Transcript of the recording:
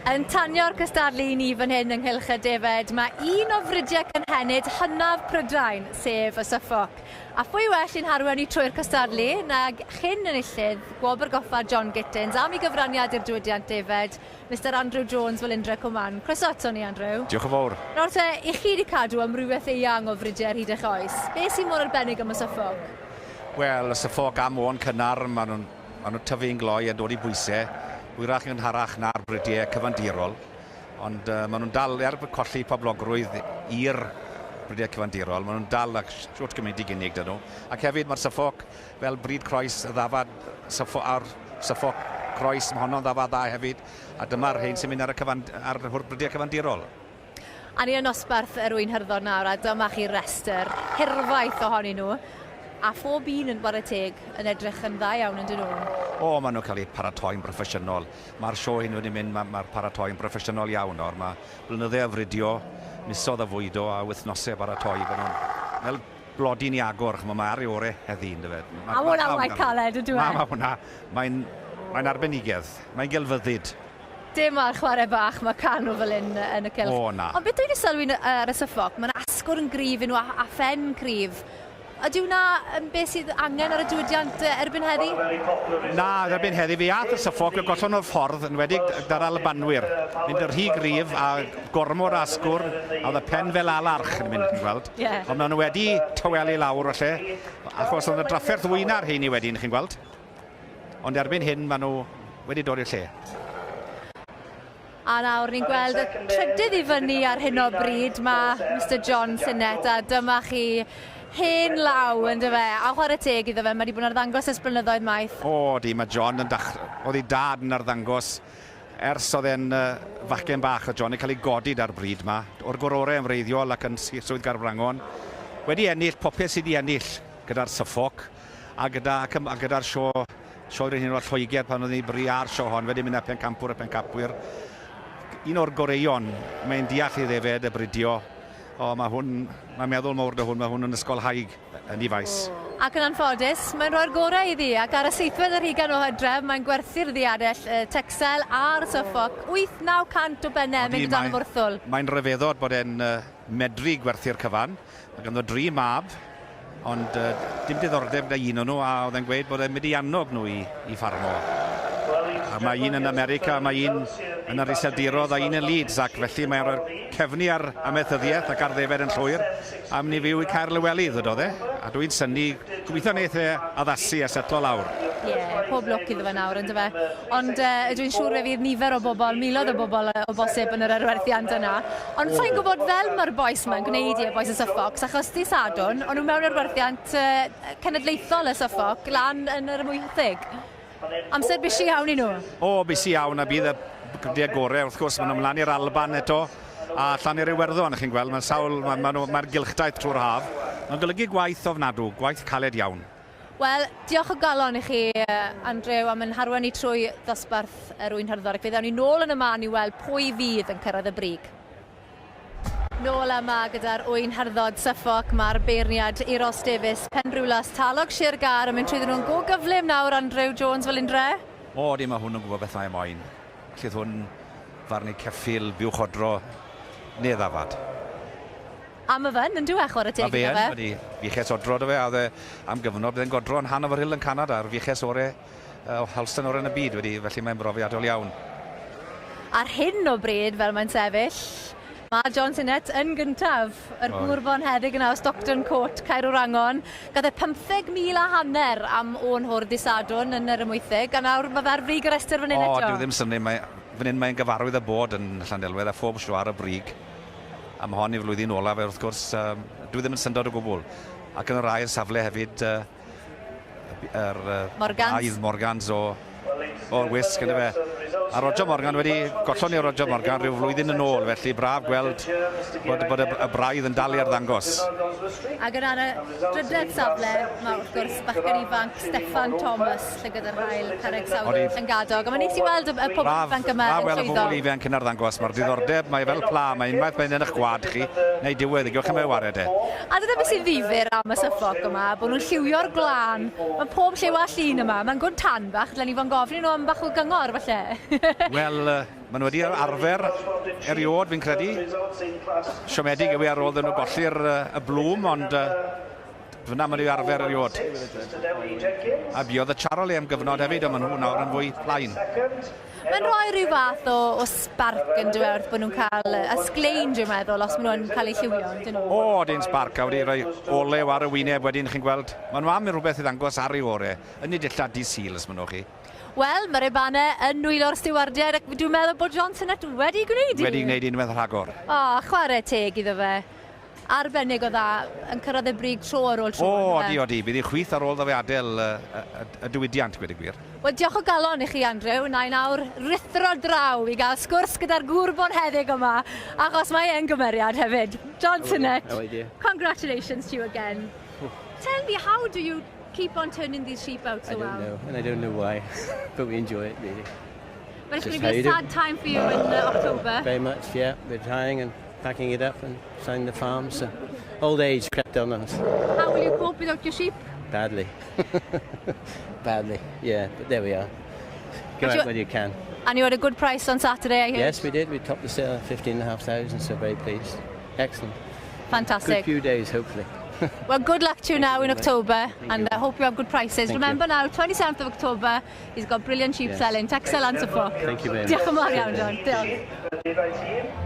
Yn tanio'r cystadlu i ni fan hyn ynghylch y defaid, mae un o fridiau cynhenid hynaf Prydain, sef y Suffolk. A phwy well i'n harwain ni trwy'r cystadlu nag chyn enillydd Gwobr Goffa John Gittins am ei gyfraniad i'r diwydiant defaid, Mister Andrew Jones Felindre Cwmann. Croeso ato ni, Andrew. Diolch yn fawr. Nawr te, i chi wedi cadw amrywiaeth eang o fridiau ar hyd eich oes. Be sy'n mor arbennig am y Suffolk? Wel, y Suffolk am ôn cynnar, maen nhw'n Maen nhw'n tyfu'n gloi a dod i bwysau, hwyrach yn gynharach na'r bridiau cyfandirol, ond uh, maen nhw'n dal, er bod colli poblogrwydd i'r bridiau cyfandirol, maen nhw'n dal ac siwt gymaint i gynnig dyn nhw. Ac hefyd mae'r Suffolk fel brid croes y ddafad Suffolk, a'r Suffolk croes, mae honno'n ddafad dda hefyd, a dyma'r rhain sy'n mynd ar y cyfan, ar bridiau cyfandirol. A ni yn nosbarth yr ŵyn hyrddod nawr, a dyma chi restr hirfaith ohonyn nhw, a phob un yn whare teg yn edrych yn dda iawn yn dyn nhw? O, maen nhw'n cael eu paratoi'n broffesiynol. Mae'r sioe hyn wedi mynd, mae'r ma paratoi'n broffesiynol iawn nawr. Mae blynydde o fridio, misoedd o fwydo a wythnosau o baratoi. Maen nhw'n fel blodyn i agor, ch'mo', mae ar ei ore heddi, yndyfe? Ma' A ma' hwnna'n waith caled, yndyw e? Ma' ma' hwnna, mae'n mae'n arbenigedd, mae'n gelfyddyd. Dim ar chwarae bach mae Canu fel hyn yn y cylch. O, na. Ond beth dwi wedi sylwi ar y Suffolk, mae'n asgwrn gryf i nhw a, a phen cryf. Ydy hwnna yn beth sydd angen ar y diwydiant erbyn heddi? Na, erbyn heddi, fe ath y Suffolk, fe gollon nhw'r ffordd, yn wedi da'r Albanwyr. Mynd yn rhy gryf a gormod o asgwrn, a oedd y pen fel alarch yn mynd, chi'n gweld. Yeah. Ond maen nhw wedi tawelu lawr felly, achos oedd y drafferth fwy na'r rheini wedyn, chi'n gweld. Ond erbyn hyn maen nhw wedi dod i'r lle. A nawr ni'n gweld y trydydd i fyny ar hyn o bryd, mae Mister John Sinnett, a dyma chi hen law yn dyfe, a chwarae teg iddo fe, mae wedi bod yn arddangos ers blynyddoedd maith. O, di, mae John yn dach... Oedd ei dad yn arddangos ers oedd e'n uh, fachgen bach, oedd John yn cael ei godi da'r bryd ma, o'r gorore yn wreiddiol ac yn Swydd Gaerwrangon. Wedi ennill popeth sydd wedi ennill gyda'r Suffolk, A gyda, ac a gyda'r sio, Sioe Frenhinol Lloegr pan oedd ni bri ar sio hon, wedi mynd â Phencampwr y Pencapwyr. Un o'r goreuon, mae'n deall ei ddefed, y bridio. O, mae hwn, mae'n meddwl mawr dy hwn, mae hwn yn ysgolhaig yn ei faes. Ac yn anffodus, mae'n rhoi'r gorau iddi, ac ar y seithfed ar hugain o Hydref, mae'n gwerthu'r ddiadell y Texel a'r Suffolk, 8-900 o bennau yn mynd o dan y mwrthwl. Mae'n rhyfeddod bod e'n medru gwerthu'r cyfan. Mae ganddo dri mab, ond uh, dim diddordeb gyda un o'n nhw, a oedd e'n gweud bod e'n mynd i annog nhw i, i ffarmo. A mae un yn America, mae un yn yr Iseldirodd a un yn Leeds, ac felly mae'n rhoi'r cefnu ar amaethyddiaeth ac ar ddefed yn llwyr, a mynd i fyw i Caer Lyweli, ddydodd e. A dwi'n synnu, gobeithio wneith e addasu a setlo lawr. Ie, yeah, pob lwc iddo fe nawr, yndyfe. Ond uh, dwi'n siŵr fe fydd nifer o bobl, miloedd o bobl o bosib yn yr arwerthiant yna. Ond sa i'n gwybod fel mae'r bois yma'n gwneud i, y bois y Suffolks, achos dydd Sadwrn, o'n nhw mewn arwerthiant uh, cenedlaethol y Suffolk lan yn yr Amwythig. Amser bisi iawn i nhw. O, bisi iawn, a bydd y grydiau gorau, wrth gwrs, maen nhw'n mlaen i'r Alban eto, a allan i'r Iwerddon, chi'n gweld, mae'n sawl, mae'n ma, ma, ma gylchdaith trwy'r haf. Mae'n golygu gwaith ofnadw, gwaith caled iawn. Wel, diolch o galon i chi, Andrew, am yn harwain ni trwy ddosbarth yr ŵyn hyrddor, ac fe ddawn ni nôl yn y man i weld pwy fydd yn cyrraedd y brig. Nôl yma gyda'r ŵyn hyrddod Suffolk, mae'r beirniad Euros Davies, Penrhiwlas, Talog Sir Gâr yn mynd trwyddyn nhw'n go gyflym nawr, Andrew Jones Felindre. O, di, mae hwn yn gwybod beth mae e moyn. Allydd hwn farnu ceffyl, buwch odro, neu ddafad. A ma' fe yn, yndyw e, chwarae teg iddo fe. Ma' fe yn, wedi fuches odro do fe, a oedd e am gyfnod, bydd e'n godro yn Hanover Hill yn Canada, a'r fuches ore, uh, Holstein ore yn y byd wedi, felly mae'n brofiadol iawn. Ar hyn o bryd, fel mae'n sefyll, mae John Sinnett yn gyntaf, yr oh. gŵr bonheddig yna o Stockton Court, Caerwrangon. Gath e 15,000 a hanner am o'n hwrdd i Sadwrn yn yr Amwythig, a nawr mae fe ar frig y restr fan hyn eto. O, dyw ddim synnu, mae, fan hyn mae'n gyfarwydd â bod yn Llandelwedd a phob sio ar y brig. Am hon i flwyddyn olaf e wrth gwrs, um, dwi ddim yn syndod o gwbl. Ac yn yr ail safle hefyd, uh, yr uh, Morgans. Braidd Morgans o, o'r wisg yna fe. A Roger Morgan wedi gollon ni Roger Morgan rhyw flwyddyn yn ôl, felly braf gweld bod, bod y, y braidd yn dal i arddangos. Ac yn ar y drydedd safle, mae wrth gwrs bachgen ifanc Steffan Thomas, llygad yr haul, Carreg Sawdl, Llangadog. A mae'n neis i weld y, y pobl ifanc yma yn llwyddo. Braf weld y bobl ifanc yn arddangos. Mae'r diddordeb, mae fel pla, mae unwaith mae'n yn eich gwad chi, neu diwedd, gewch chi mo'i wared e. A dyna beth sy'n ddifyr am y Suffolk yma, bod nhw'n lliwio'r gwlân. Mae pob lliw a llun yma. Mae'n gwd tan bach, dylen ni fod yn gofyn i nhw am bach o gyngor, falle. Wel, maen nhw wedi arfer eriod, fi'n credu. Siomedig yw e ar ôl iddyn nhw golli'r y blwm, ond fyna maen nhw arfer eriod. A buodd y Charolais am gyfnod hefyd, ond maen nhw nawr yn fwy plaen. Mae'n rhoi rhyw fath o spark yn dweud wrth bod nhw'n cael y sglein, dwi'n meddwl, os maen nhw'n cael eu lliwio, dyn nhw? O, dyn spark, a wedi rhoi olew ar y wyneb wedyn, chi'n gweld. Maen nhw am rhywbeth i ddangos ar ei orau, yn ei dillad dydd Sul, os maen nhw chi. Wel, mae'r rubanau yn nwylo'r stiwardiaid ac dwi'n meddwl bod John Sinnott wedi gwneud un. Wedi gwneud unwaith rhagor. O, chwarae teg iddo fe. Arbennig o dda yn cyrraedd y brig tro ar ôl tro. O, odi, odi. Bydd ei chwith ar ôl ddo fe adael y diwydiant, gweud y gwir. Wel, diolch o galon i chi, Andrew. Na i nawr ruthro draw i gael sgwrs gyda'r gŵr bonheddig yma, achos mae e'n gymeriad hefyd. John Sinnott, How are you? Congratulations to you again. Tell me, how do you keep on turning these sheep out so I don't well? know, and I don't know why, but we enjoy it, really. But it's Just going to be how a you do. sad time for you in October. Very much, yeah. We're retiring and packing it up and selling the farm, so old age crept on us. How will you cope without your sheep? Badly. Badly, yeah, but there we are. Go But out you- when you can. And you had a good price on Saturday, I heard. Yes, we did. We topped the sale at 15,500, so very pleased. Excellent. Fantastic. Good few days, hopefully. Well, good luck to you now in very much. October, Thank and you. I hope you have good prices. Thank you. Remember now, 27th of October, he's got brilliant sheep selling. Texel and Suffolk. Thank you very much. Diolch yn fawr iawn, John. Diolch.